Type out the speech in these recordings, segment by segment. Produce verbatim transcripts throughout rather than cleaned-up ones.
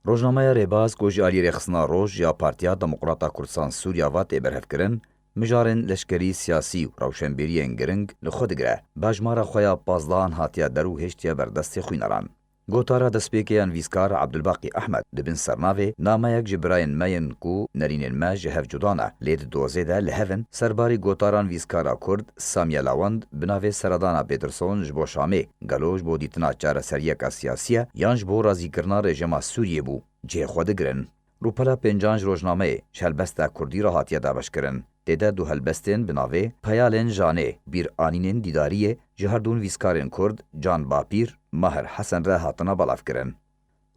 Rojnameya Rêbaz ku ji alî Rêxistina Roj ya Partiya Demokrata Kurdistan Sûriya ve tê berhevkirin, mijarên leşkerî, siyasî û rewşenbîriyên giring li xwe digire. Bi hejmara xwe ya pazdehan hatiye der û hêştiye ber destê xwîneran. Gotara destpêkê ya nivîskar Abdulbaqî Ehmed di bin sernavê nameyek ji birayên me yên ku nerînên me ji hev cuda ne, lê di dozê de li hev in, serbarî gotara nivîskara Kurd Samiye Lawend bi navê Seredana Peterson ji bo Şamê, gelo ji bo dîtina çareseriyeke siyasî ye yan ji bo razîkirina rejîma Sûriyê bû, cihê xwe digirin. Rûpela pêncan ji rojnameyê ji helbesta Kurdî re hatiye dabeşkirin. Tê de du helbestên bi navê Peyalên Janê, bîranînên dîdariyê ji her du nivîskarên Kurd Can Bapîr, Mahir Hesen re hatine belavkirin.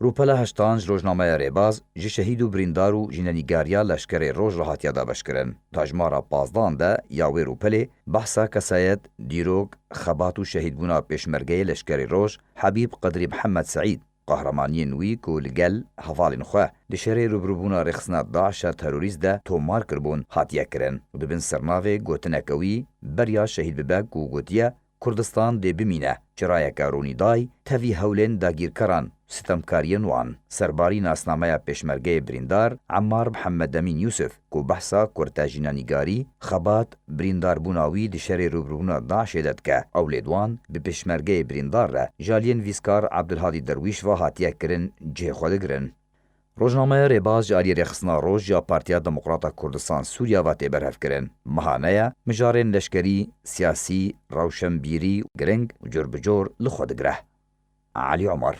Rûpela heştan ji rojnameya Rêbaz ji şehîd û birîndar û jînenîgariya Leşkerê Roj re hatiye dabeşkirin. Di hejmara pazdehan de ya wê rûpelê behsa kesayet, dîrok, xebat û şehîdbûna pêşmergeyê Leşkerê Roj Hebîb Qedrî Mihemed Seîd, qehremaniyên wî ku li gel hevalên xwe di şerê rûbirûbûna rêxistina DAIŞ a terorîst de tomar kiribûn, hatiye kirin û di bin sernavê gotineke wî beriya şehîd bibe ku gotiye, Kurdistan dê bimîne, çirayeke ronîday tevî hewlên dagîrkeran, sitemkariyên wan. Serbarî nasnameya pêşmergeyê birîndar Emmar Mihemed Emîn Yûsif, ku behsa kurte jînanîgarî, xebat, birîndarbûna wî di şerê rûbirûbûna DAIŞê de dike, ew lê di wan bi pêşmergeyê birîndar re ji aliyê nivîskar Abdulhadî Derwîş ve hatiye kirin, cihê xwe digirin. Rojnameya Rêbaz ji aliyê Rêxistina Roj ya Partiya Demokrata Kurdistan Sûriya ve tê berhevkirin. Meha ne ye mijarên leşkerî, siyasî, rewşenbîrî giring û cur bi cor li xwe digire. Elî Omer.